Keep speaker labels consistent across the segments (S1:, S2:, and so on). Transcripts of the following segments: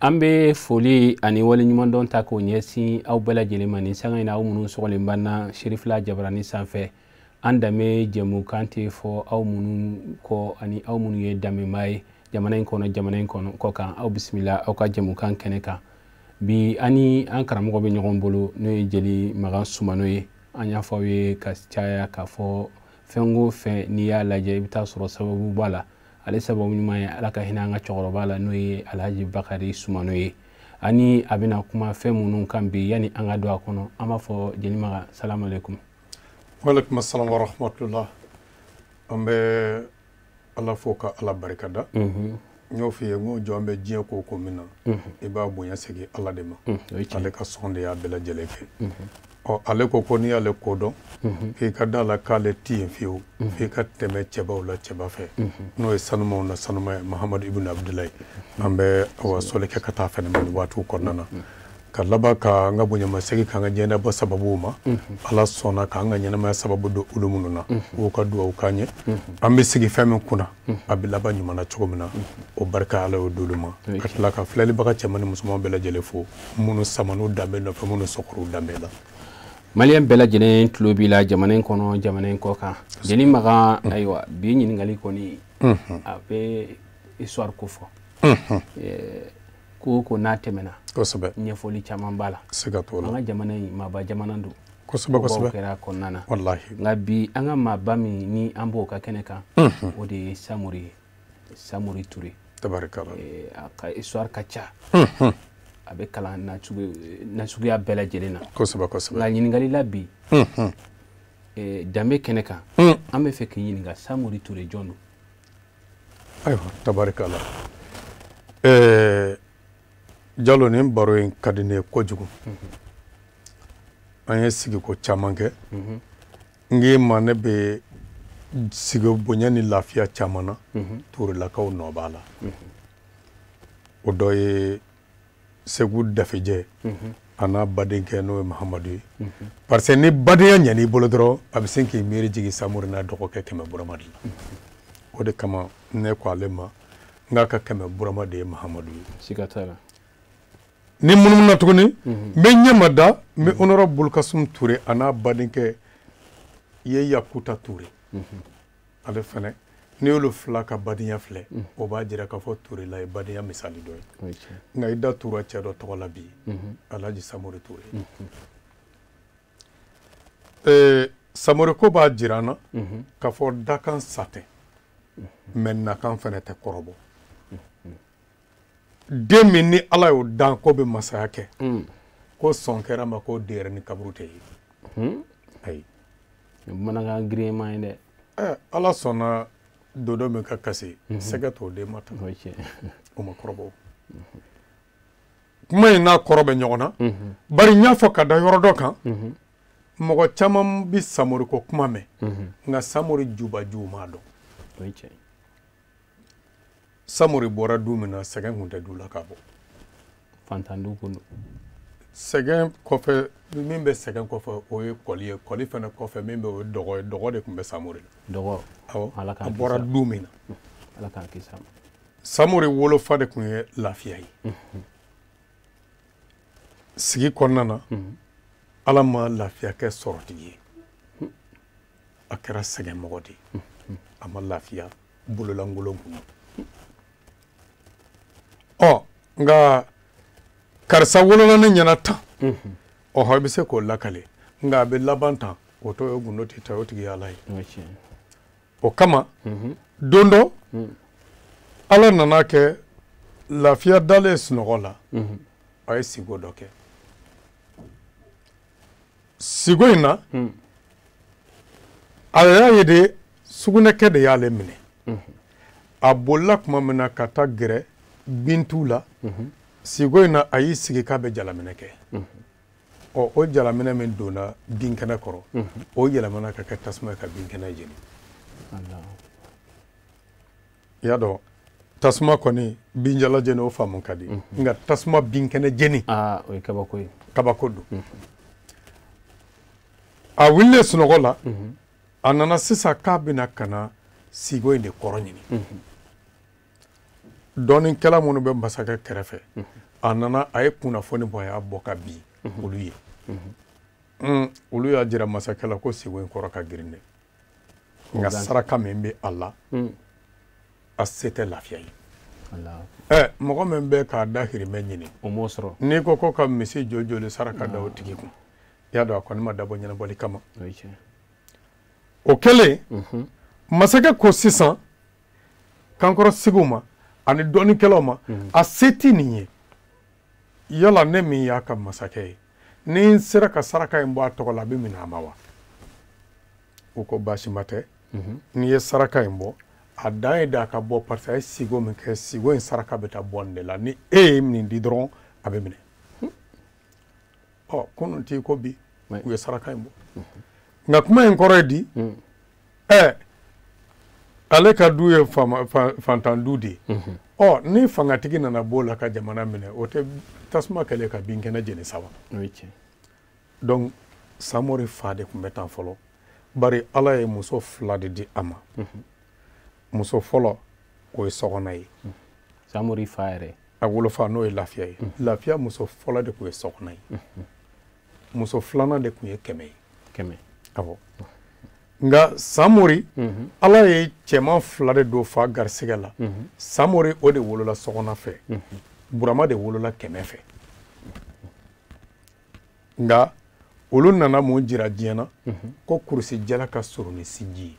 S1: An bɛ foli ani waleɲumandɔn ta k'o ɲɛsin aw bɛɛ lajɛlen ma nin sanga in na, aw minnu sɔgɔlen b'an na Serifila Jabarani sanfɛ. An danbe jɛmukan tɛ fɔ aw minnu kɔ ani aw minnu ye danbema ye jamana in kɔnɔ, jamana in kɔnɔ kɔ kan, aw bisimila aw ka jɛmukan kɛnɛ kan. Bi an ni an karamɔgɔ bɛ ɲɔgɔn bolo, n'o ye Jeli Makan Sumano ye. An y'a fɔ aw ye ka caya k'a fɔ fɛn o fɛn n'i y'a lajɛ, i bɛ taa sɔrɔ sababu b'a la. Ale sababu ɲuman ye Ala ka hinɛ an ka cɛkɔrɔba la, n'o ye Alhaji Bakari Sumano ye. Ani a bɛna kuma fɛn minnu kan bi, yanni an ka don a kɔnɔ, an b'a fɔ Jeli Makan, salamu aleykum.
S2: Waleykum salam wa rahmatullah. An bɛ Ala fo ka Ala barikada. N y'o f'i ye, n ko jɔn bɛ diɲɛ ko ko min na, i b'a bonya segin Ala de ma. Ale ka sɔn de y'a bɛɛ lajɛlen kɛ. Ɔ, ale ko ko n'i y'ale ko dɔn, k'i ka da la k'ale ti yen fiyewu, f'i ka tɛmɛ cɛbaw la cɛba fɛ, n'o ye sanumaw na sanuma ye, Mahamadu ibn Abudulayi. An bɛ awa sɔli kɛ ka taa fɛnɛ ma nin waatiw kɔnɔna na, ka laban ka an ka bonyamasegin k'an ka diɲɛnabɔ sababuw ma. Ala sɔnna k'an ka ɲɛnamaya sababu don olu minnu na, u ka dugawu k'an ye. An bɛ sigi fɛn min kunna, a bɛ laban ɲuman na cogo min na, o barika Ala y'o d'olu ma. Ka tila ka filɛlibaga cɛman ni musoman bɛɛ lajɛlen fo, minnu saman'u danbe nɔfɛ, minnu sɔgɔr'u danbe la.
S1: Maliyɛn bɛɛ lajɛlen tulo b'i la jamana in kɔnɔ, jamana in kɔ kan. Jeli Makan, ayiwa, bi ɲininkali kɔni a bɛ histoire ko fɔ. Ko o ko n'a tɛmɛna, ɲɛfɔli caman b'a la.
S2: Siga t'o la.
S1: An ka jamana in maaba jamana don.
S2: Kosɛbɛ, kosɛbɛ.
S1: Kobaw kɛra kɔnɔna na.
S2: Walahi.
S1: Nka bi an ka maaba min ni an b'o ka kɛnɛ kan, o de ye Samori ye, Samori Ture.
S2: Tabarikala.
S1: A ka histoire ka ca. A bɛ kalan nasuguya bɛɛ lajɛlen na.
S2: Kosɛbɛ, kosɛbɛ.
S1: Nka ɲininkali la bi, danbe kɛnɛ kan, an bɛ fɛ k'i ɲininka, Samori Ture jɔn don?
S2: Ayiwa, tabarikala. Jalo, nin baro in ka di ne ye kojugu. An ye sigiko caman kɛ. N k'i ma, ne bɛ sigi bonya ni lafiya caman na, Turelakaw nɔ b'a la. O dɔ ye Segu Dafejɛ a n'a badenkɛ, n'o ye Mahamadu ye. Parce que ni badenya ɲɛn'i bolo dɔrɔn, a bɛ sin k'i miiri jigin Samori n'a dɔgɔkɛ Kɛmɛ Burama de la. O de kama ne ko ale ma n k'a ka Kɛmɛ Burama de ye Mahamadu ye.
S1: Siga t'a la.
S2: Ni munumuna tuguni, n bɛ ɲɛ ma da, n bɛ honorable Bolokasum Ture a n'a badenkɛ ye Yakuta Ture. Ale fɛnɛ, n'i y'olu fila ka badenya filɛ, o b'a jira k'a fɔ Turela ye badenya misali dɔ ye. Nka i da tura cɛ dɔ tɔgɔ la bi, Alhaji Samori Ture. Samori ko b'a jira an na k'a fɔ dakan sa tɛ, mɛ nakan fɛnɛ tɛ kɔrɔbɔ. Den min ni Ala y'o dan ko bɛ masaya kɛ, ko sɔn kɛra ma ko denyɛrɛnin kaburu tɛ ye. Ayi.
S1: Bamanankan girinma ye dɛ.
S2: Ala sɔnna dodo min ka kasi, sɛgɛ t'o den ma tan. O ma kɔrɔbɔ. Kuma in n'a kɔrɔ bɛ ɲɔgɔn na. Bari n y'a fɔ ka da yɔrɔ dɔ kan, mɔgɔ caman bɛ Samori ko kuma mɛn, nka Samori jubaju m'a dɔn. Samori bɔra du min na, sɛgɛn kun tɛ du la ka bɔ.
S1: Fantan du kun don.
S2: Sɛgɛn kɔfɛ, min bɛ sɛgɛn kɔfɛ, o ye kɔli ye. Kɔli fana kɔfɛ, min bɛ, o ye dɔgɔ ye. Dɔgɔ de tun bɛ Samori la.
S1: Dɔgɔ.
S2: Awɔ.
S1: Ala k'an
S2: A bɔra
S1: kisi.
S2: du min na.
S1: Ala k'an kisi a ma.
S2: Samori wolofa de tun ye lafiya ye. Sigi kɔnɔna na, Ala ma lafiya kɛ sɔrɔtigi ye. A kɛra sɛgɛnmɔgɔ de ye. A ma lafiya bololankolon kun. Ɔ, nka karisa wolola ne ɲɛna tan, ɔhɔ, i bɛ se k'o lakale, nka a bɛ laban tan, o t'o ye, gundo tɛ ta, o tigi ye Ala ye. O kama don dɔ, Ala nana kɛ lafiya dalen sunɔgɔ la, a ye sigo dɔ kɛ. Sigo in na, a y'a ye de sugunɛkɛ de y'ale minɛ. A bolila tuma min na ka taa gɛrɛ bintu la, sigo in na, a y'i sigi k'a bɛ jalaminɛ kɛ. Ɔ, o jalaminɛ min donna binkɛnɛ kɔrɔ, o yɛlɛmana ka kɛ tasuma ye ka binkɛnɛ jeni. I y'a dɔn, tasuma kɔni binjala jeni, o faamu ka di, nka tasuma binkɛnɛ jeni,
S1: o ye kabako ye.
S2: Kabako don. A wulilen sunɔgɔ la, a nana sisan k'a bɛna ka na sigo in de kɔrɔ ɲini. Dɔnnikɛla minnu bɛ masakɛ kɛrɛfɛ, A nana, a ye kunnafoni bɔ, a y'a bɔ ka bin olu ye. Olu y'a jira masakɛ la ko siko in kɔrɔ ka girin dɛ, nka saraka min bɛ a la, a se tɛ lafiya ye. Ɛ, mɔgɔ min bɛ k'a dahirimɛ ɲini,
S1: o m'o sɔrɔ.
S2: N'i ko ko ka misi joli joli saraka da o tigi kun, i y'a dɔn a kɔni ma dabɔ ɲɛnabɔli kama. O kɛlen, masakɛ ko sisan kankɔrɔsigiw ma ani dɔnnikɛlaw ma, a se tɛ nin ye. Yala ne min y'a ka masakɛ ye, ni n sera ka saraka in bɔ a tɔgɔ la, a bɛ minɛ a ma wa? U ko baasi ma tɛ, n'i ye saraka in bɔ, a dan ye d'a ka bɔ, parce que a ye sigo min kɛ, sigo in saraka bɛ taa bɔ nin de la. Ni e ye nin di dɔrɔn, a bɛ minɛ. Ɔ, kunun t'i ko bi, u ye saraka in bɔ. Nka kuma in kɔrɔ ye di? Ɛ, ale ka du ye fantan du de ye. Ɔ, ni fangatigi nana b'o la ka jamana minɛ, o tɛ tasuma kɛlen ka bin kɛnɛ jeni sa wa? Donc Samori fa de tun bɛ tan fɔlɔ, bari Ala ye muso fila de di a ma. Muso fɔlɔ, o ye Sɔgɔna ye.
S1: Samori fa yɛrɛ.
S2: A wolofa, n'o ye Lafiya ye. Lafiya muso fɔlɔ de tun ye Sɔgɔna ye. Muso filanan de tun ye Kɛmɛ ye.
S1: Kɛmɛ.
S2: Awɔ. Nka Samori, Ala ye cɛman fila de don fa garisigɛ la. Samori, o de wolola Sɔgɔna fɛ. Burama de wolola Kɛmɛ fɛ. Nka olu nana mun jira diɲɛ na? Ko kurusijala ka surun ni sinji ye.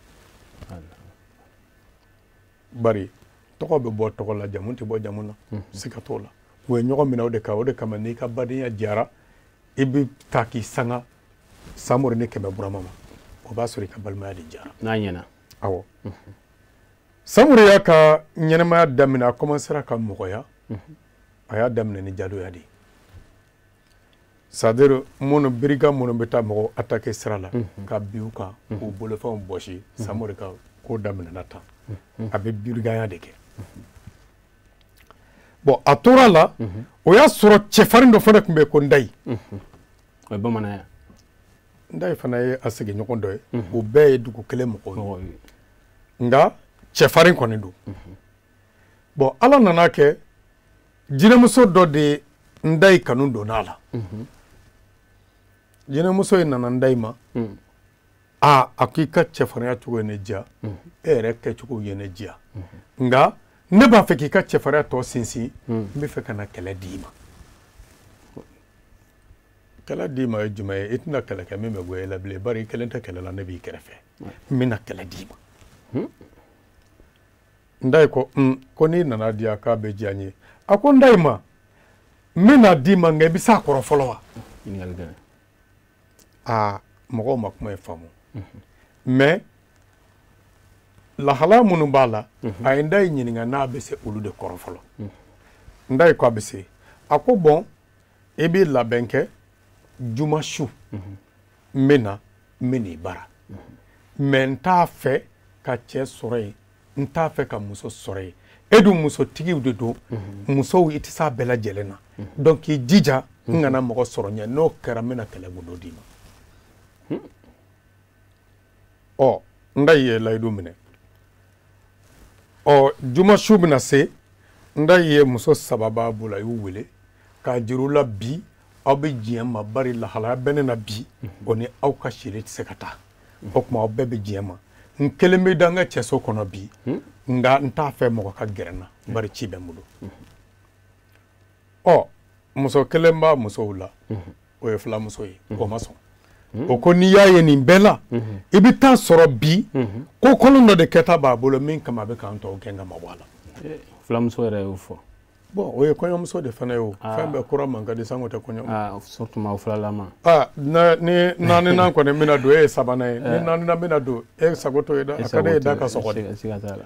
S2: Bari tɔgɔ bɛ bɔ tɔgɔ la, jamu tɛ bɔ jamu na, siga t'o la. U ye ɲɔgɔn minɛ o de kan. O de kama, n'i ka badenya jara, i bɛ taa k'i sanga Samori ni Kɛmɛ Burama ma, o b'a sɔrɔ i ka balimaya de jara.
S1: N'a ɲɛna.
S2: Awɔ. Samori y'a ka ɲɛnɛmaya daminɛ, a commencera ka mɔgɔya, a y'a daminɛ ni jadoya de ye, c'est à dire minnu brigand minnu bɛ taa mɔgɔw attaquer sira la ka bin u kan k'u bolofɛnw bɔsi. Samori ka ko daminɛna tan, a bɛ brigandya de kɛ. Bon, a tora la, o y'a sɔrɔ cɛfarin dɔ fana tun bɛ yen ko Ndayi.
S1: O ye bamanan ye.
S2: Ndayi fana ye a sigiɲɔgɔn dɔ ye. U bɛɛ ye dugu kelen mɔgɔw ye, nka cɛfarin kɔni don. Bon, Ala nana kɛ, jinɛmuso dɔ de ye Ndayi kanu donna a la. Jinɛmuso in nana Ndayi ma, a a ko i ka cɛfarinya cogo ye ne diya, e yɛrɛ kɛcogo ye ne diya, nka ne b'a fɛ k'i ka cɛfarinya tɔ sinsin, n bɛ fɛ ka na kɛlɛ d'i ma. Kɛlɛ d'i ma ye jumɛn ye? I tɛna kɛlɛ kɛ min bɛ bɔ e la bilen, bari i kelen tɛ kɛlɛ la, ne b'i kɛrɛfɛ, n bɛna kɛlɛ d'i ma. Ndayi ko ko n'i nana di yan, k'a bɛ diya n ye. A ko Ndayi ma, n bɛna d'i ma, nka i bɛ s'a kɔrɔ fɔlɔ wa? Aa, mɔgɔw ma kuma in faamu, mais lahalaya minnu b'a la, a ye Ndayi ɲininka n'a bɛ se olu de kɔrɔ fɔlɔ. Ndayi ko a bɛ se. A ko bon, i b'i labɛn kɛ, juma su n bɛ na, n bɛ n'i bara, mais n t'a fɛ ka cɛ sɔrɔ yen, n t'a fɛ ka muso sɔrɔ yen. E dun musotigiw de don, musow i tɛ s'a bɛɛ lajɛlen na, donc k'i jija n kana mɔgɔ sɔrɔ ɲɛ. N'o kɛra, n bɛna kɛlɛ gundo d'i ma. Ɔ, Ndayi ye layidu minɛ. Ɔ, juma su bɛna se, Ndayi ye muso saba b'a bolo, a y'u wele k'a jira u la, bi aw bɛ diɲɛ ma, bari lahalaya bɛ ne na bi, o ni aw ka sili tɛ se ka taa. O tuma aw bɛɛ bɛ diɲɛ ma, n kelen bɛ da n ka cɛso kɔnɔ bi, nka n t'a fɛ mɔgɔ ka gɛrɛ n na, bari ci bɛ n bolo. Ɔ, muso kelen b'a musow la, o ye filamuso ye, o ma sɔn. O ko n'i y'a ye nin bɛɛ la, i bɛ taa sɔrɔ bi ko kolon dɔ de kɛta b'a bolo min kama a bɛ k'an tɔw gɛn ka mabɔ a la.
S1: Filamuso yɛrɛ y'o fɔ.
S2: Bon, o ye kɔɲɔmuso de fana ye. O fɛn bɛɛ kura man ka di sango tɛ kɔɲɔ.
S1: Surtout maaw filalama.
S2: Ni naaninan kɔni bɛna don, e ye sabanan ye. Ni naaninan bɛna don, e sago t'o ye dɛ, a ka d'e ye da ka sɔgɔ de.
S1: Siga t'a la.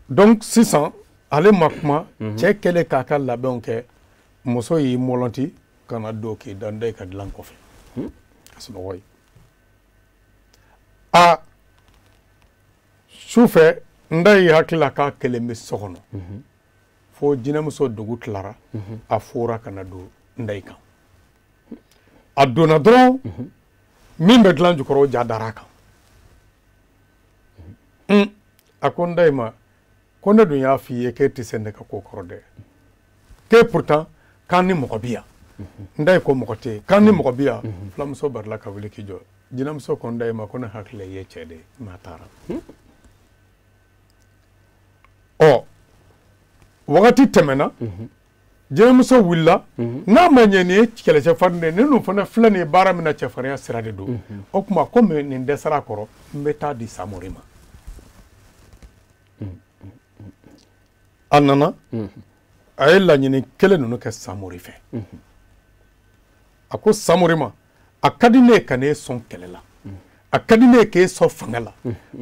S2: Donc sisan ale ma kuma. Cɛ kɛlen k'a ka labɛnw kɛ, muso y'i mɔlɔnti ka na don k'i da Ndayi ka dilan kɔfɛ ka sunɔgɔ ye. A su fɛ, Ndayi hakili la k'a kelen bɛ so kɔnɔ, fo jinɛmuso dugu tilara, a fora ka na don Ndayi kan. A donna dɔrɔn, min bɛ dilan jukɔrɔ, o ja dara a kan. A ko Ndayi ma ko ne dun y'a f'i ye k'e tɛ se ne ka ko kɔrɔ dɛ, k'e pourtant K'an ni mɔgɔ bi yan. Ndayi ko mɔgɔ tɛ yen. K'an ni mɔgɔ bi yan. Fulamuso barila ka wuli k'i jɔ. Jinɛmuso ko Ndayi ma ko ne hakili ye cɛ de ye, maa taara. Ɔ wagati tɛmɛna, jinɛmuso wulila, n'a ma ɲɛ nin ye kɛlɛcɛfarin de ye, ninnu fana filɛ nin ye baara min na cɛfarinya sira de don. O tuma komi nin dɛsɛra a kɔrɔ, n bɛ taa di Samori ma. A nana, a ye laɲini kelen ninnu kɛ Samori fɛ. A ko Samori ma, a ka di ne ye ka n'e sɔn kɛlɛ la, a ka di ne ye k'e sɔn fanga la,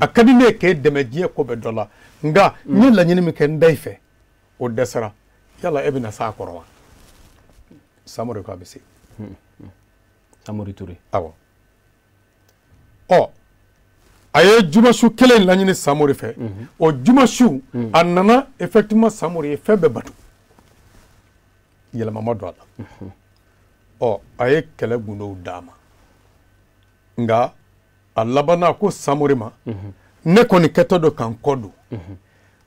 S2: a ka di ne ye k'e dɛmɛ diɲɛ ko bɛɛ dɔ la, nka n ye laɲini min kɛ n da i fɛ, o dɛsɛra. Yala e bɛna s'a kɔrɔ wa? Samori ko a bɛ se.
S1: Samori Ture.
S2: Awɔ. Ɔ a ye jumasu kelen laɲini Samori fɛ. O jumasu a nana effectivement Samori ye fɛn bɛɛ bato, yɛlɛma ma don a la. Ɔ a ye kɛlɛ gundow d'a ma, nka a labanna ko Samori ma, ne kɔni kɛtɔ don ka n kɔ don,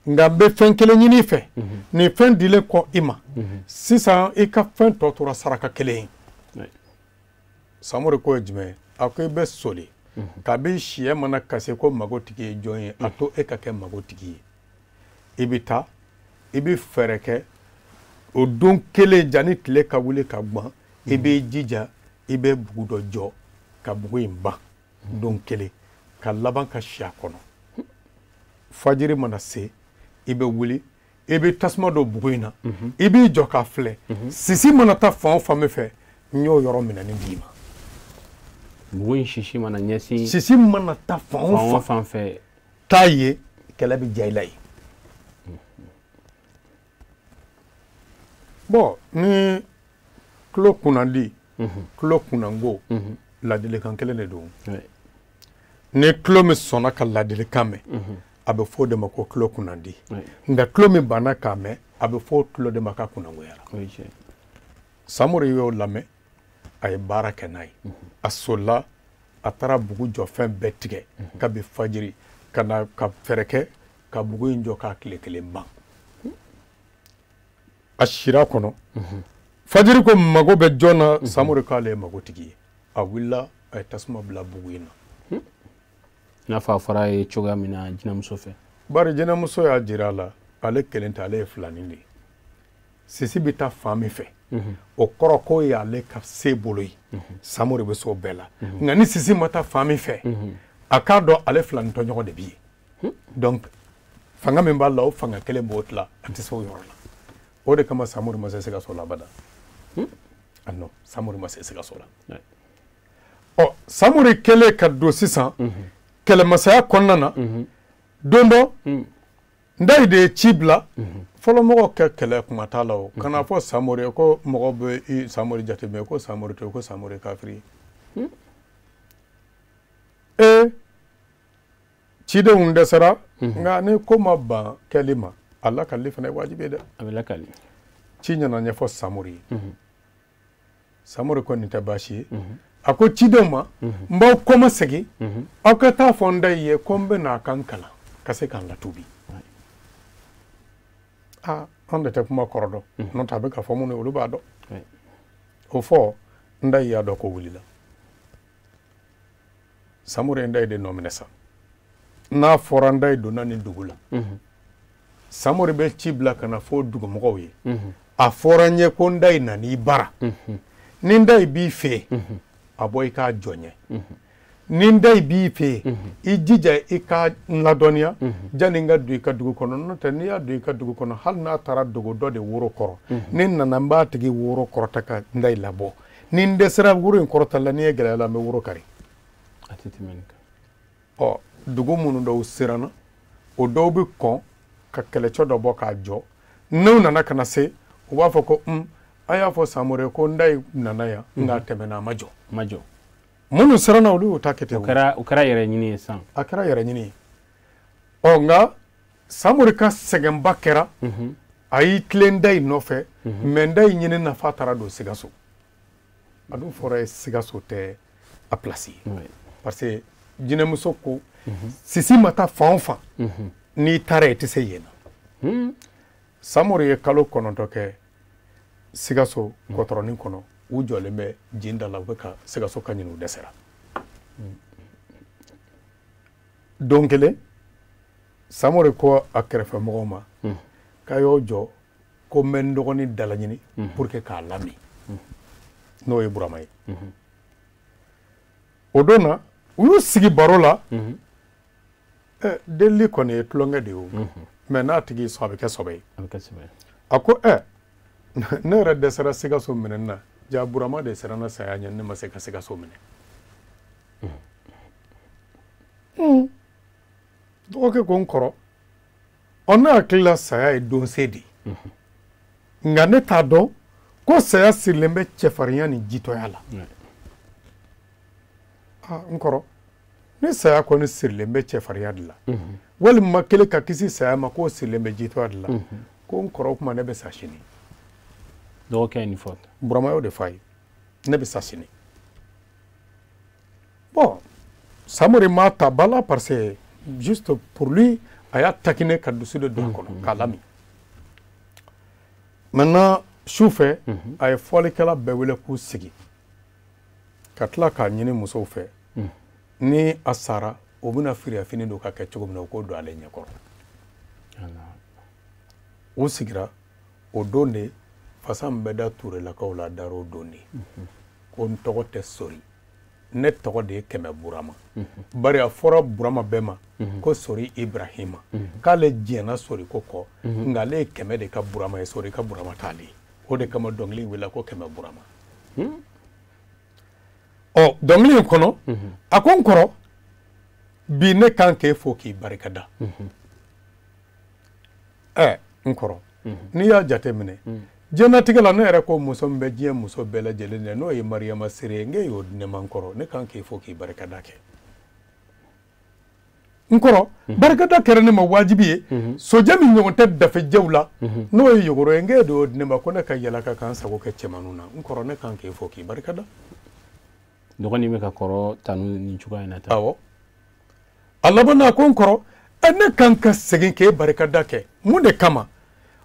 S2: nka n bɛ fɛn kelen ɲini i fɛ, nin fɛn dilen kɔ i ma, sisan i ka fɛn tɔ tora saraka kelen ye. Samori ko ye jumɛn ye? A ko i bɛ soli kabi siyɛ mana kasi ko magotigi ye jɔn ye, a to e ka kɛ magotigi ye. I bɛ taa, i bɛ fɛɛrɛ kɛ o don kelen janni tile ka wuli ka gan, i b'i jija i bɛ bugu dɔ jɔ ka bugu in ban don kelen ka laban ka si a kɔnɔ. Fajiri mana se, i bɛ wuli, i bɛ tasuma don bugu in na, i b'i jɔ k'a filɛ, sisi mana taa fan o fan min fɛ, n y'o yɔrɔ minɛni d'i ma.
S1: Bugu in sisi mana ɲɛsin,
S2: sisi mana taa fan o
S1: fan fɛ,
S2: taa ye kɛlɛ bɛ diya i la yen. Bon, ni tulo kunnandi, tulo kunnango, ladilikan kelen de don. Ni tulo min sɔnna ka ladilikan mɛn, a bɛ fɔ o de ma ko tulo kunnandi. Nka tulo min banna k'a mɛn, a bɛ fɔ o tulo de ma k'a kunnangoyara. Samori y'o lamɛn, a ye baara kɛ n'a ye. A solila, a taara bugu jɔ fɛn bɛɛ tigɛ kabi fajiri ka na ka fɛɛrɛ kɛ ka bugu in jɔ k'a tile kelen ban. A sira kɔnɔ, fajiri ko mago bɛ jɔn na, Samori k'ale ye magotigi ye. A wulila, a ye tasuma bila bugu in na.
S1: I n'a fɔ a fɔra a ye cogoya min na jinɛmuso fɛ.
S2: Bari jinɛmuso y'a jira a la, ale kelen tɛ, ale ye filanin de ye. Sisi bɛ taa fan min fɛ, o kɔrɔ k'o y'ale ka se bolo ye. Samori bɛ s'o bɛɛ la. Nka ni sisi ma taa fan min fɛ, a k'a dɔn ale filanin tɔɲɔgɔn de bɛ yen. Donc fanga min b'a la, o fanga kelen b'o tila, a tɛ se o yɔrɔ la. O de kama Samori ma se Sikaso la abada. Ah non, Samori ma se Sikaso la. Ɔ Samori kɛlen ka don sisan kɛlɛmasaya kɔnɔna na, don dɔ Ndayi de ye ci bila. Fɔlɔmɔgɔw kɛ kɛlɛ kuma t'a la o. Kana fɔ Samori ye ko mɔgɔ bɛ Samori jateminɛ ko Samori tɛ, ko Samori ye kafiri ye. Ee cidenw dɛsɛra, nka ni ko ma ban kɛli ma, a lakalili fana ye wajibi ye dɛ.
S1: A bɛ lakali.
S2: Ci nana ɲɛfɔ Samori ye. Samori ko nin tɛ baasi ye. A ko cidenw ma, n b'aw kɔma segin, aw ka taa fɔ Ndayi ye ko n bɛ n'a kan kalan ka se k'an latubi. Aa an de tɛ kuma kɔrɔ dɔn, n'o tɛ a bɛ ka fɔ minnu ye olu b'a dɔn. O fɔ Ndayi y'a dɔn ko wulila. Samori ye Ndayi de nɔ minɛ sa. N'a fɔra Ndayi donna nin dugu la, Samori bɛ ci bila ka na fɔ dugumɔgɔw ye. A fɔra n ye ko Ndayi nan'i bara. Ni Ndayi b'i fɛ yen, a bɔ i k'a jɔ n ye. Ni Ndayi b'i fɛ yen, i jija i ka n ladɔnniya janni n ka don i ka dugu kɔnɔ. N'o tɛ n'i y'a don i ka dugu kɔnɔ, hali n'a taara dogo dɔ de woro kɔrɔ, ni n nana n b'a tigi woro kɔrɔta ka Ndayi labɔ. Ni n dɛsɛra woro in kɔrɔta la, n'i ye gɛlɛya la, n bɛ woro kari.
S1: A tɛ tɛmɛ nin kan.
S2: Ɔ dugu minnu dɔw siranna, o dɔw bɛ kɔn ka kɛlɛcɛ dɔ bɔ k'a jɔ. N'u nana ka na se, u b'a fɔ ko a y'a fɔ Samori ko Ndayi nana yan, nka a tɛmɛna a ma jɔ.
S1: Ma jɔ.
S2: Minnu siranna olu y'o ta kɛ ten.
S1: O kɛra yɛrɛ ɲini ye sisan.
S2: A kɛra yɛrɛ ɲini ye. Ɔ nka Samori ka sɛgɛnba kɛra, a y'i tilen Ndayi nɔfɛ, mɛ Ndayi ɲini na f'a taara don Sikaso. A dun fɔra ye Sikaso tɛ a place ye. Parce que jinɛmuso ko sisi ma taa fan o fan, n'i taara i tɛ se yen na. Samori ye kalo 9 kɛ Sikaso kɔtɔrɔnin kɔnɔ, u jɔlen bɛ jin da la, u bɛ ka Sikaso ka ɲini, u dɛsɛra. Don kelen, Samori ko a kɛrɛfɛmɔgɔw ma k'a y'o jɔ ko n bɛ n dɔgɔnin dalaɲini pour que k'a lamin, n'o ye Burama ye. O don na, u y'u sigi baro la. Delili kɔni ye tulonkɛ de ye o, mais n'a tigi sɔn, a bɛ kɛ sɔbɛ ye.
S1: A bɛ kɛ sɛbɛ ye.
S2: A ko ne yɛrɛ dɛsɛra Sikaso minɛni na, ja Burama de siranna saya ɲɛ, ne ma se ka Sikaso minɛ. Dɔgɔkɛ ko n kɔrɔ, ɔ ne hakili la saya ye donse de ye, nka ne t'a dɔn ko saya sirilen bɛ cɛfarinya ni jitɔya la. Ah, n kɔrɔ, ni saya kɔni sirilen bɛ cɛfarinya de la, walima kelen ka kisi saya ma k'o sirilen bɛ jitɔya de la, ko n kɔrɔ, o tuma ne bɛ sa sini.
S1: Dɔgɔkɛ ye nin fɔ.
S2: Burama y'o de f'a ye, ne bɛ sa sini. Bon, Samori m'a ta ba la, parce que juste pour lui, a y'a taquiner ka dusu de don a kɔnɔ k'a lamin. Maintenant, su fɛ, a ye fɔlikɛla bɛɛ wele k'u sigi, ka tila k'a ɲini musow fɛ, ni a sara, o bɛna firiya fini don ka kɛ cogo min na, o k'o don ale ɲɛkɔrɔ. U sigira o don de, fasa min bɛ da Turelakaw la, a dar'o don de, ko n tɔgɔ tɛ Sori, ne tɔgɔ de ye Kɛmɛ Burama, bari a fɔra Burama bɛɛ ma ko Sori Ibrahima, k'ale jɛnna Sori ko kɔ, nka ale ye Kɛmɛ de ka Burama ye, Sori ka Burama t'ale ye. O de kama dɔnkili in wele ko Kɛmɛ Burama. Ɔ, dɔnkili in kɔnɔ, a ko n kɔrɔ, bi ne kan k'e fo k'i barikada. N kɔrɔ, n'i y'a jate minɛ diɲɛlatigɛ la, ne yɛrɛ ko muso min bɛ diɲɛ muso bɛɛ lajɛlen na, n'o ye Mariyama Sire ye, n k'e y'o di ne ma. N kɔrɔ, ne kan k'e fo k'i barikada kɛ. N kɔrɔ, barikada kɛra ne ma wajibi ye. Sojɛ min ɲɔgɔn tɛ dafejɛw la, n'o ye yogoro ye, n k'e de y'o di ne ma, ko ne ka yɛlɛ ka kan sago kɛ cɛmaninw na. N kɔrɔ, ne kan k'e fo k'i barikada.
S1: Dɔgɔnin bɛ ka kɔrɔ tanu nin cogoya in na tan.
S2: Awɔ. A laban na, ko n kɔrɔ, ne kan ka segin k'e barikada kɛ mun de kama?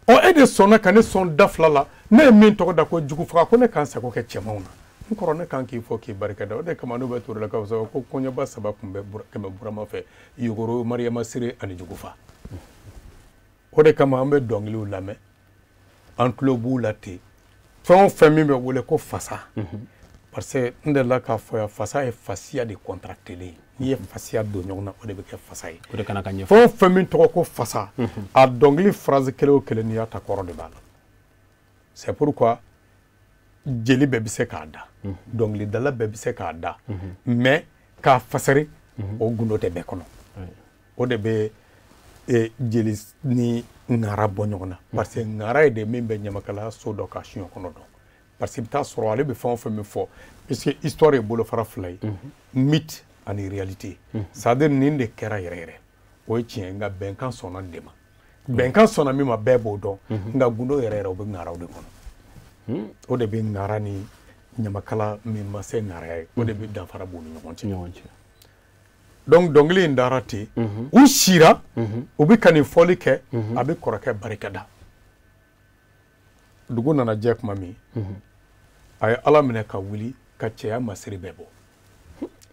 S2: Ɔ, e de sɔnna ka ne sɔn da fila la, ne ye min tɔgɔ da ko jugu faga, ko ne k'an sago kɛ cɛmanw na. N kɔrɔ, ne kan k'i fɔ k'i barikada. O de kama n'u bɛ Turelakaw sɔrɔ ko kɔɲɔba saba tun bɛ Kɛmɛ Burama fɛ: yogoro, Mariyama Sire ani jugufa. O de kama an bɛ dɔnkiliw lamɛn, an tulo b'u la ten, fɛn o fɛn min bɛ wele ko fasa, parce que n delila k'a fɔ yan, fasa ye fasiya de contractelen ye. N'i ye fasiya don ɲɔgɔn na, o de bɛ kɛ fasa ye.
S1: O de kana ka ɲɛfɔ.
S2: Fɛn o fɛn min tɔgɔ ko fasa, a dɔnkili phrase kelen o kelen, n'i y'a ta, kɔrɔ de b'a la. C'est pourquoi jeli bɛɛ bɛ se k'a da, dɔnkilidala bɛɛ bɛ se k'a da, mais k'a fasari, o gundo tɛ bɛɛ kɔnɔ. O de bɛ jeli ni ŋara bɔ ɲɔgɔn na, parce que ŋara ye de min bɛ ɲamakalaya so dɔ ka siɲɛ kɔnɔ dɔn, parce que i bɛ taa sɔrɔ ale bɛ fɛn o fɛn min fɔ, puisque histoire ye bolofara fila ye, mythe ani réalité, c'est à dire nin de kɛra yɛrɛ yɛrɛ, o ye tiɲɛ ye, nka bɛnkan sɔnna nin de ma, bɛnkan sɔnna min ma, bɛɛ b'o dɔn, nka gundo yɛrɛ yɛrɛ, o bɛ ŋaraw de kɔnɔ. O de bɛ ŋara ni ɲamakala min ma se ŋaraya ye, o de bɛ danfara b'u ni ɲɔgɔn cɛ.
S1: Ɲɔgɔn cɛ.
S2: Donc dɔnkili in dara ten, u sira, u bɛ ka nin fɔli kɛ, a bɛ kɔrɔkɛ barikada. Dugu nana jɛ tuma min, a ye Ala minɛ ka wuli ka cɛya masiri bɛɛ bɔ,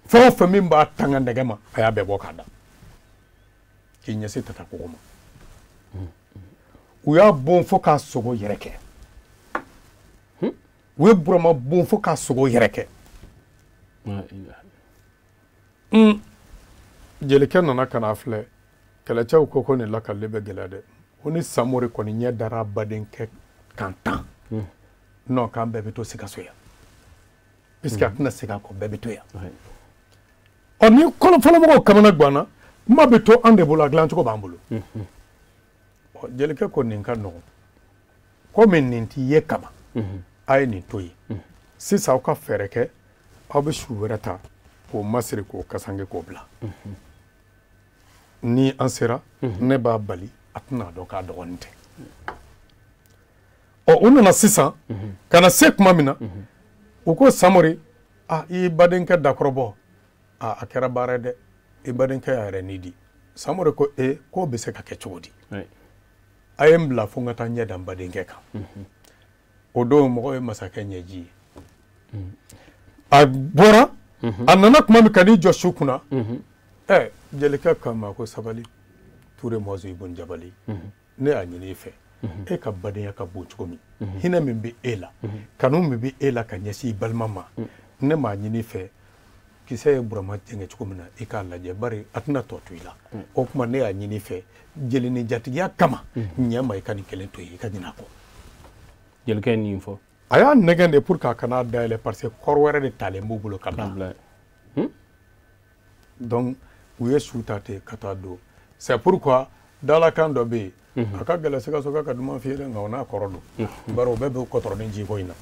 S2: fɛn o fɛn min b'a tanga nɛgɛ ma, a y'a bɛɛ bɔ k'a da, k'i ɲɛsin tata kogo ma. U y'a bon fo k'a sogo yɛrɛ kɛ, u ye Burama bon fo k'a sogo yɛrɛ kɛ. Jelikɛ nana ka n'a filɛ, kɛlɛcɛw ko ko nin lakalili bɛ gɛlɛya dɛ, ko ni Samori kɔni ɲɛ dara badenkɛ kan tan, non, k'an bɛɛ bɛ to Sikaso yan, puisque a tɛna segin a kɔ, bɛɛ bɛ to yan. Ɔ, ni fɔlɔmɔgɔw kamana ganna, kuma bɛ to an de bolo, a dilancogo b'an bolo. Ɔ, jelikɛ ko nin ka nɔgɔn, komi nin ti ye kaban, a ye nin to yen. Sisan aw ka fɛɛrɛ kɛ, aw bɛ su wɛrɛ ta k'o masiri k'o kasange k'o bila. Ni an sera, ne b'a bali, a tɛna dɔn k'a dɔgɔnin tɛ. Ɔ, u nana sisan ka na se tuma min na, u ko Samori, a i y'i badenkɛ dakɔrɔbɔ, a kɛra baara ye dɛ, i badenkɛ y'a yɛrɛ ni di. Samori ko e k'o bɛ se ka kɛ cogo di? A ye n bila fo n ka taa ɲɛ da n badenkɛ kan. O don mɔgɔ ye masakɛ ɲɛji ye. A bɔra, a nana tuma min ka n'i jɔ su kunna, ɛ jelikɛ k'a ma ko sabali, Ture Muazu ibn Jabali, ne y'a ɲini i fɛ, e ka badenya ka bon cogo min, hinɛ min bɛ e la, kanu min bɛ e la ka ɲɛsin i balima ma, ne m'a ɲini i fɛ, kisɛ ye Burama jɛngɛ cogo min na, i k'a lajɛ, bari a tɛna tɔ to i la. O tuma ne y'a ɲini i fɛ, jeli ni jatigiya kama, ɲɛ ma i ka nin kelen to yen, i ka ɲinɛ a kɔ.
S1: Jelikɛ ye nin fɔ.
S2: A y'a nɛgɛn de pour que a kana dayɛlɛ, parce que kɔrɔ wɛrɛ de talen b'u bolo ka na. Donc u ye su ta ten ka taa don. C'est pourquoi dalakan dɔ bɛ yen, a ka gɛlɛn Sikaso ka duman f'i ye dɛ, nka o n'a kɔrɔ don, bari o bɛɛ bɛ kɔtɔrɔnin jiko in na.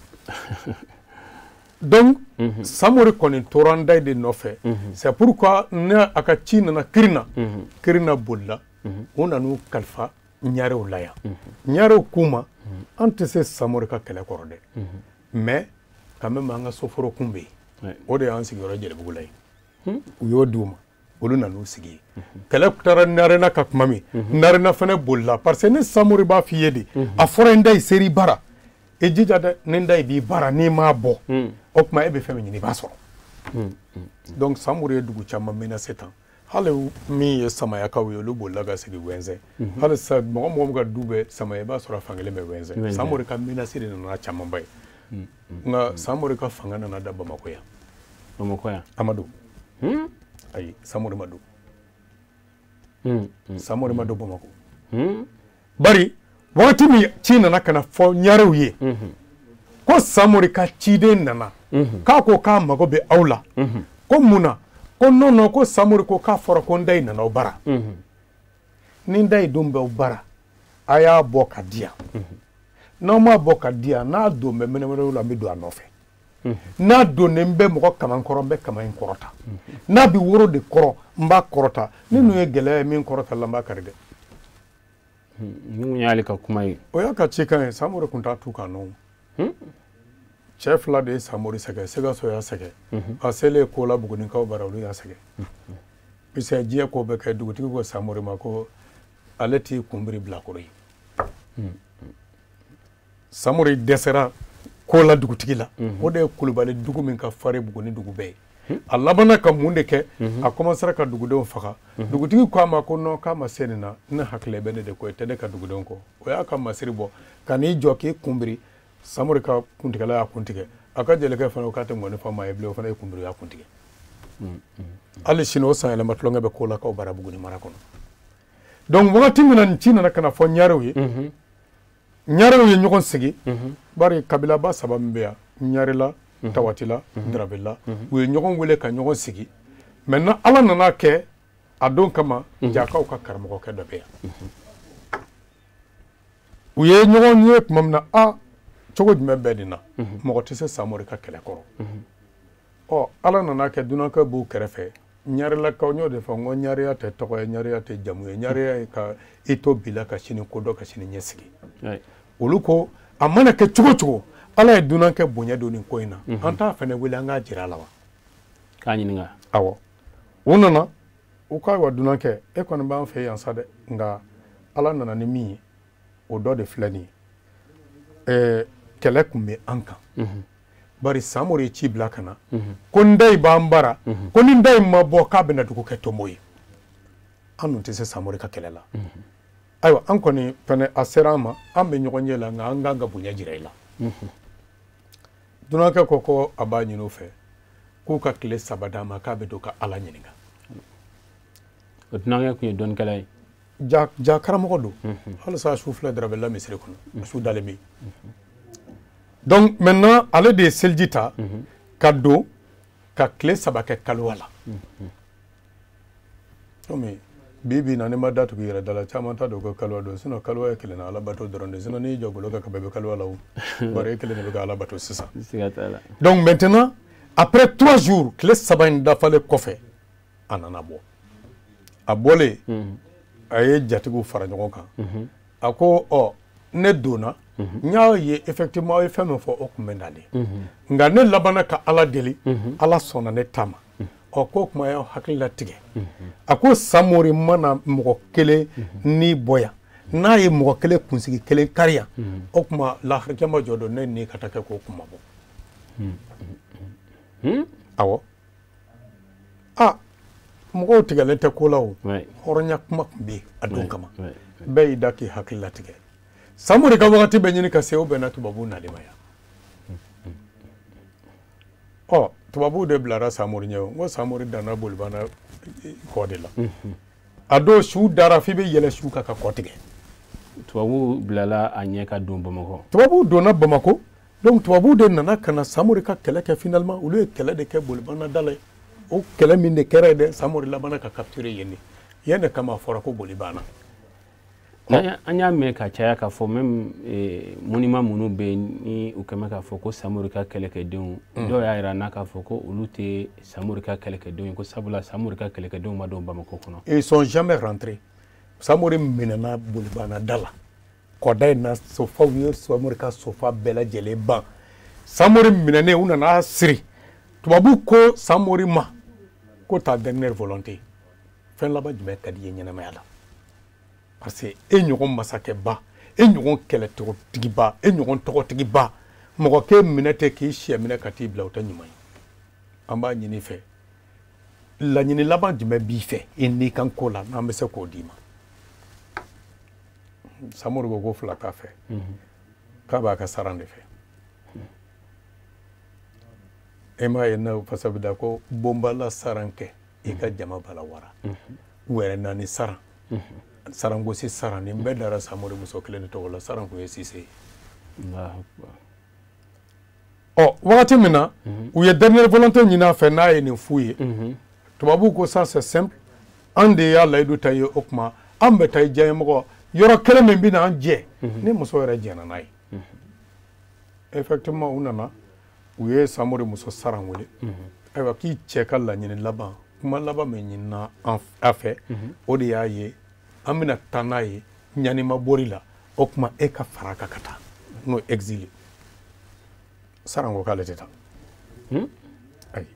S2: Donc Samori kɔni tora Ndayi de nɔfɛ. C'est pourquoi ne a ka ci nana Kirina, Kirina bolila, u nan'u kalifa Ɲarew la yan. Ɲarew k'u ma, an tɛ se Samori ka kɛlɛ kɔrɔ dɛ, mais quand même an ka soforokun bɛ yen, o de y'an sigiyɔrɔ Jelibugu la yen. U y'o d'u ma, olu nan'u sigi yen. Kɛlɛ taara Narena ka tuma min, Narena fana bolila, parce que ni Samori b'a f'i ye de, a fɔra Ndayi ser'i bara, i jija dɛ, ni Ndayi b'i bara n'i m'a bɔ, o tuma e bɛ fɛn min ɲini i b'a sɔrɔ. Donc Samori ye dugu caman menacé tan. Hali min ye Samayakaw ye, olu bolila ka segin Wɛnzɛn. Hali sisan mɔgɔ mɔgɔ min ka du bɛ Samaya, i b'a sɔrɔ a fankelen bɛ Wɛnzɛn. Samori ka menace de nana camanba ye. Nka Samori ka fanga nana da Bamakɔ yan.
S1: Bamakɔ yan.
S2: A ma don. Ayi, Samori ma don. Samori ma don Bamakɔ. Bari wagati min ci nana ka na fɔ Ɲarew ye, ko Samori ka ciden nana, k'a ko k'a mago bɛ aw la, ko mun na? Ko non non, ko Samori ko k'a fɔra ko Ndayi nana aw bara. Ni Ndayi don bɛ aw bara, a y'a bɔ ka di yan. N'aw m'a bɔ ka di yan, n'a don bɛ mɛnɛmɛnɛw la, n bɛ don a nɔfɛ. N'a donnen bɛ mɔgɔ kaman kɔrɔ, n bɛ kaman in kɔrɔta. N'a bɛ woro de kɔrɔ, n b'a kɔrɔta. Ni ninnu ye gɛlɛya ye min kɔrɔta la, n b'a kari dɛ.
S1: Ninnu y'ale ka kuma ye.
S2: O y'a ka cikan ye. Samori tun t'a tu k'a nɔ. Cɛ fila de ye Samori sɛgɛn, Sikaso y'a sɛgɛn. A selen ko la Bugunikaw bara, olu y'a sɛgɛn. Puisque diɲɛ ko bɛɛ kɛ, dugutigi ko Samori ma ko ale t'i kunbiri bilakoro ye. Samori dɛsɛra ko la dugutigi la. O de ye Kulubali dugu min ka farin Buguni dugu bɛɛ ye. A labanna ka mun de kɛ? A commencera ka dugudenw faga. Dugutigi ko a ma ko non, k'a ma se nin na, ne hakili bɛ ne de kɔ, i tɛ ne ka dugudenw kɔ. O y'a ka masiri bɔ ka n'i jɔ k'i kunbiri. Samori ka kuntigɛla y'a kuntigɛ. A ka jelikɛ fana ko k'a tɛ ŋɔni fɔ maa ye bilen, o fana ye kunbiri, y'a kuntigɛ. Hali sini o sanyɛlɛma tulonkɛ bɛ ko la k'aw bara Buguni mara kɔnɔ. Donc wagati min na nin ci nana ka na fɔ Ɲarew ye, Ɲarew ye ɲɔgɔn sigi, bari kabilaba saba min bɛ yan, Ɲarela, Tawatila, Darabela, u ye ɲɔgɔn wele ka ɲɔgɔn sigi. Maintenant Ala nana kɛ a don kama, Jakaw ka karamɔgɔkɛ dɔ bɛ yan. U ye ɲɔgɔn ye tuma min na, a cogo jumɛn bɛɛ nin na, mɔgɔ tɛ se Samori ka kɛlɛ kɔrɔ. Ɔ Ala nana kɛ dunankɛ b'u kɛrɛfɛ. Ɲarelakaw, n y'o de fɔ, n ko ɲareya tɛ tɔgɔ ye, ɲareya tɛ jamu ye, ɲareya ye ka i to bi la ka sini kodɔn, ka sini ɲɛsigi. Olu ko a mana kɛ cogo cogo, Ala ye dunankɛ bonya don nin ko in na, an t'a fana wele an k'a jira a la wa?
S1: K'a ɲininka.
S2: Awɔ. U nana, u ko ayiwa dunankɛ, e kɔni b'an fɛ yan sa dɛ, nka Ala nana ni min ye, o dɔ de filɛ nin ye. Kɛlɛ tun bɛ an kan. Bari Samori ye ci bila ka na, ko Ndayi b'an bara, ko ni Ndayi ma bɔ k'a bɛna dugu kɛ tonbo ye. An dun tɛ se Samori ka kɛlɛ la. Ayiwa an kɔni fɛnɛ a sera an ma, an bɛ ɲɔgɔn ɲɛ la, nka an k'an ka bonya jira i la. Dunankɛ ko ko a b'a ɲini u fɛ k'u ka tile 3 d'a ma, k'a bɛ don ka Ala ɲininka.
S1: O dunankɛ tun ye dɔnnikɛla ye.
S2: Ja karamɔgɔ don. Halisa su filɛ Darabela misiri kɔnɔ, su dalen bɛ yen. Donc maintenant ale de ye seliji ta ka don ka tile 3 kɛ kaliwa la. Komi bi bi na, ne ma da tugu i yɛrɛ da la, caman t'a dɔn ko kaliwa don, sinon kaliwa ye kelen na Ala bato dɔrɔn de, sinon n'i jɔ golo kan ka bɛɛ bɛ kaliwa la o, bari e kelen de bɛ ka Ala bato sisan. Donc maintenant après 3 jours, tile 3 in dafalen kɔfɛ, a nana bɔ. A bɔlen, a ye jatigiw fara ɲɔgɔn kan. A ko ɔ ne donna, n y'a ye effectivement aw ye fɛn min fɔ o tun bɛ nalen, nka ne labanna ka Ala deli, Ala sɔnna ne ta ma. Ɔ k'o kuma y'aw hakili latigɛ. A ko Samori mana mɔgɔ kelen ni bɔ yan, N'a ye mɔgɔ kelen kunsigi kelen kari yan, o tuma laharakɛma jɔ don ne ni ka taa kɛ k'o kuma bɔ. Awɔ, aa, mɔgɔw tigɛlen tɛ ko la o. Hɔrɔnya kuma tun bɛ yen a don kama, bɛɛ y'i da k'i hakili latigɛ. Samori ka wagati bɛ ɲini ka se, o bɛnna tubabuw nali ma yan. Ɔ, tubabuw de bilara Samori ɲɛ. O n ko Samori danna Bolibana kɔ de la. A don su dara f'i bɛ yɛlɛ su kan ka kɔ tigɛ.
S1: Tubabuw bilala a ɲɛ ka don Bamakɔ.
S2: Tubabuw donna Bamakɔ. Donc tubabuw de nana ka na Samori ka kɛlɛ kɛ. Finalement, olu ye kɛlɛ de kɛ Bolibana da la. O kɛlɛ min de kɛra yen dɛ, Samori labanna ka capturer yen de. Yen de kama a fɔra ko Bolibana.
S1: An y'a mɛn ka caya k'a fɔ même monument minnu bɛ yen ni u kɛmɛ k'a fɔ ko Samori ka kɛlɛkɛdenw, dɔw y'a jira n na k'a fɔ ko olu tɛ Samori ka kɛlɛkɛdenw ye, ko sabula Samori ka kɛlɛkɛdenw ma don Bamakɔ kɔnɔ.
S2: Ils sont jamais rentrés. Samori minɛna Bolibana da la, kɔda in na, sofaw ye Samori ka sofa bɛɛ lajɛlen ban. Samori minɛnen, u nana siri. Tubabu ko Samori ma ko ta dernière volonté, fɛn laban jumɛn ka di i ye ɲɛnamaya la? Parce que e ɲɔgɔn masakɛba, e ɲɔgɔn kɛlɛtigiba, e ɲɔgɔn tɔgɔtigiba, mɔgɔ k'e minɛ tɛ k'i sɛ minɛ ka t'i bila, o tɛ ɲuman ye. An b'a ɲini fɛ, laɲini laban jumɛn b'i fɛ i n'i kan ko la, n'an bɛ se k'o d'i ma? Samori ko fila t'a fɛ, k'a b'a ka saran de fɛ. E m'a ye n'a fasa bɛ da ko bonbala saran kɛ i ka jama bala wara wɛrɛ naani saran, sarangosi saran, nin bɛɛ dara Samori muso kelen de tɔgɔ la. Saran kun ye Sise ye. Ɔ, wagati min na u ye dernière volonté ɲini a fɛ, n'a ye nin f'u ye, tubabuw ko ça c'est simple, an de y'a layidu ta ye, o tuma an bɛ taa i diyaɲɛmɔgɔ yɔrɔ kelen min bɛna an jɛ ni muso yɛrɛ jɛnna n'a ye. Effectivement, u nana, u ye Samori muso Saran wele. Ayiwa, k'i cɛ ka laɲini laban, kuma laban min ɲinina a fɛ, o de y'a ye an bɛna taa n'a ye ɲanima bori la, o tuma e ka fara a kan ka taa n'o exil. Saran ko k'ale tɛ taa. Ayi,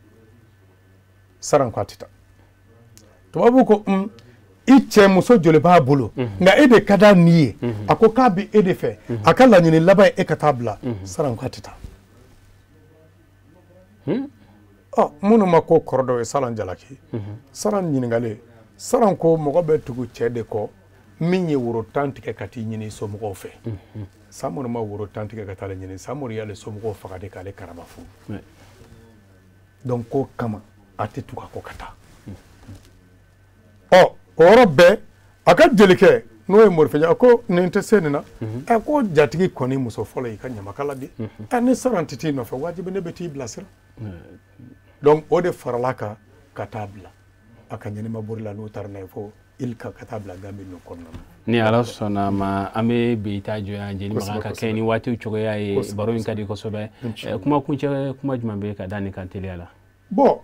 S2: Saran ko a tɛ taa. Tubabu ko i cɛ muso joli b'a bolo, nka e de ka d'a ni ye, a ko k'a bɛ e de fɛ, a ka laɲini laban ye e ka taa bila. Saran ko a tɛ taa. Ɔ, minnu ma ko kɔrɔ dɔ ye Saran jalaki. Saran ɲininkalen, Saran ko mɔgɔ bɛ tugu cɛ de kɔ min ye woro 10 tigɛ ka t'i ɲini somɔgɔw fɛ. Samori ma woro 10 tigɛ ka taa ale ɲini, Samori y'ale somɔgɔw faga de k'ale karama furu. Donc k'o kama a tɛ tugu a kɔ ka taa. Ɔ, o yɔrɔ bɛɛ, a ka jelikɛ n'o ye Morifɛn, a ko nin tɛ se nin na. Ɛ, ko jatigi kɔni muso fɔlɔ y'i ka ɲamakala de. Ɛ, ni Saran tɛ t'i nɔfɛ, wajibi ne bɛ t'i bilasira. Donc o de farala kan ka taa bila a ka ɲɛnɛma bori la, n'o taara n'a ye fo il ka taa bila Gambi ninnu kɔnɔna na.
S1: Ni Ala sɔnna ma, an bɛ bi ta jɔ yan. Jeli Makan, ka kɛ ni waatiw cogoya ye, baro in ka di kosɛbɛ. Kuma kuncɛ kuma jumɛn bɛ ka da nin kan teliya la?
S2: Bon,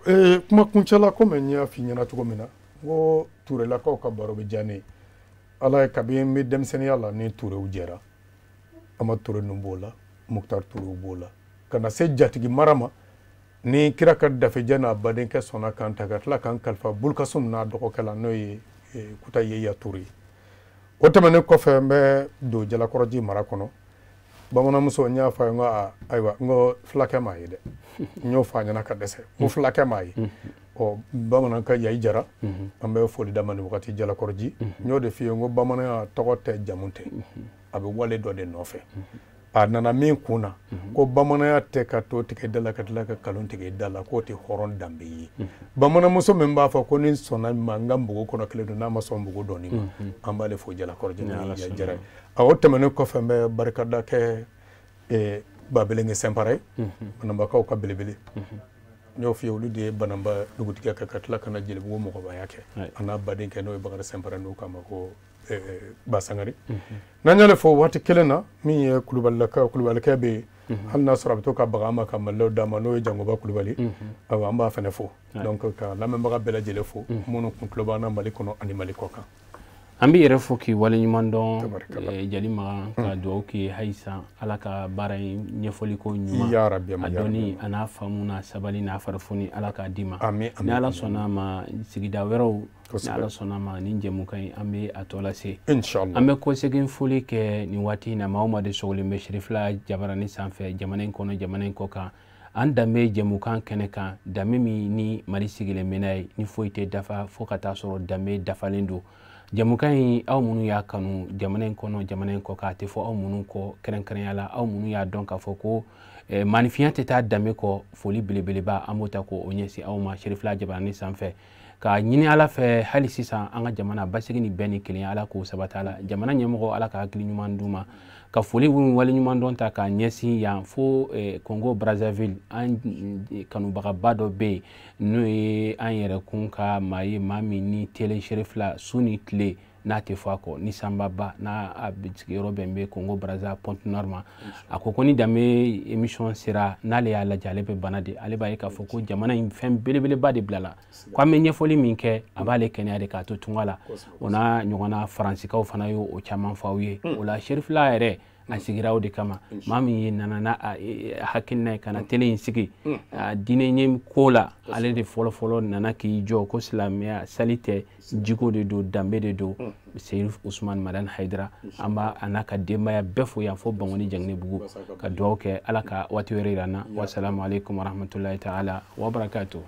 S2: kuma kuncɛ la, komi n y'a f'i ɲɛna cogo min na, n ko Turelakaw ka baro bɛ diya ne ye. Ala ye, kabi n bɛ denmisɛnninya la ni Turew jɛra, Amadu Ture ninnu b'o la, Mukutari Turew b'o la, ka na se jatigi mara ma ni kira ka dafejɛ n'a badenkɛ sɔnna k'an ta ka tila k'an kalifa Bulukasum n'a dɔgɔkɛ la, n'o ye Kuta Yeya Ture ye. O tɛmɛnen kɔfɛ, n bɛ don Jalakɔrɔji mara kɔnɔ. Bamananmuso, n y'a fɔ a ye, n ko aa, ayiwa, n ko fulakɛ m'a ye dɛ. N y'o fɔ a ɲɛna ka dɛsɛ, n ko fulakɛ m'a ye. Ɔ, bamanankan Yayi Jara, an bɛ foli d'a ma nin wagati Jalakɔrɔji. N y'o de f'i ye, n ko bamananya tɔgɔ tɛ, jamu tɛ, a bɛ wale dɔ de nɔfɛ. A nana min kun na, ko bamananya tɛ ka to tigɛ da la ka tila ka kalon tigɛ da la, k'o tɛ hɔrɔn danbe ye. Bamananmuso min b'a fɔ ko ni sɔnna ma n ka npogo kɔnɔ kelen don, n'a ma sɔn npogo dɔɔni ma, an b'ale fo Jalakɔrɔji ni Jara ye. O tɛmɛnen kɔfɛ, n bɛ barikada kɛ Babelenge Sɛnpara ye, Banambakaw ka belebele. N y'o f'i ye, olu de ye Banamba dugutigiya kɛ ka tila ka na Jelibugu mɔgɔbaya kɛ, a n'a badenkɛ n'o ye Bakari Sɛnpara, n'o k'a ma ko Basangare. N'an y'ale fɔ waati kelen na, min ye kulubalilakaw, kulubalikɛ bɛ yen, hali n'a sɔrɔ a bɛ to ka baga an ma ka malilaw d'a ma, n'o ye Jangoba Kulubali, ayiwa, an b'a fana fo. Donc ka lamɛnbaga bɛɛ lajɛlen fo, minnu kun tulo b'an na Mali kɔnɔ ani Mali kɔ kan.
S1: An b'i yɛrɛ fo k'i waleɲuman dɔn Jali Makan, ka dugawu k'i ye halisa Ala ka baara in ɲɛfɔli ko ɲuman, a dɔnni a n'a faamu n'a sabali n'a farifoni Ala k'a d'i ma. Ni Ala sɔnna a ma, sigida wɛrɛw ni Ala sɔnna a ma, nin jɛmukan in an bɛ a tɔ lase. An bɛ kɔsegin foli kɛ nin waati in na maa o maa de sɔgɔlen bɛ Cherifila jabarani sanfɛ jamana in kɔnɔ, jamana in kɔ kan. An danbe jɛmukan kɛnɛ kan, danbe min ni Mali sigilen bɛ n'a ye, ni foyi tɛ dafa fo ka taa sɔrɔ danbe dafalen don. Jɛmukan in aw minnu y'a kanu jamana in kɔnɔ, jamana in kɔ kan, a tɛ fɔ aw minnu kɔ kɛrɛnkɛrɛnya la, aw minnu y'a dɔn k'a fɔ ko maanifinya tɛ taa danbe kɔ, foli belebeleba an b'o ta k'o ɲɛsin aw ma Cherifila jabarani sanfɛ, k'a ɲini Ala fɛ hali sisan an ka jamana basigi ni bɛn ni kelenya Ala k'o sabati a la, jamana ɲɛmɔgɔ Ala ka hakili ɲuman d'u ma, ka foli waleɲuman dɔn ta k'a ɲɛsin yan fo Congo Brazzaville. An kanubagaba dɔ bɛ yen n'o ye an yɛrɛkun ka maa ye, maa min ni télé Cherifila su ni tile n'a tɛ fɔ a kɔ, ni Sanbaba n'a a sigiyɔrɔ bɛn bɛ Congo Brazza Pointe Noire ma. A ko ko ni danbe émission sera n'ale y'a lajɛ, ale bɛ bana de, ale b'a ye k'a fɔ ko jamana in fɛn belebeleba de bilala, ko an bɛ ɲɛfɔli min kɛ a b'ale kɛnɛya de k'a to tunga la. O n'a ɲɔgɔnna Faransikaw fana y'o caman fɔ aw ye. O la Cherifila yɛrɛ a sigira o de kama, maa min ye nana n'a hakilina ye ka na télé in sigi diinɛ ɲɛ ko la, ale de fɔlɔ-fɔlɔ nana k'i jɔ ko silamɛya sali tɛ, jiko de don, danbe de don. Serif Ousmane Madani Haidara, an b'a a n'a ka denbaya bɛɛ fo yan fo Bankoni Janginebugu, ka dugawu kɛ Ala ka waati wɛrɛ yira an na. Wasalamu aleykum warahmatulahi taala wabarakatuh.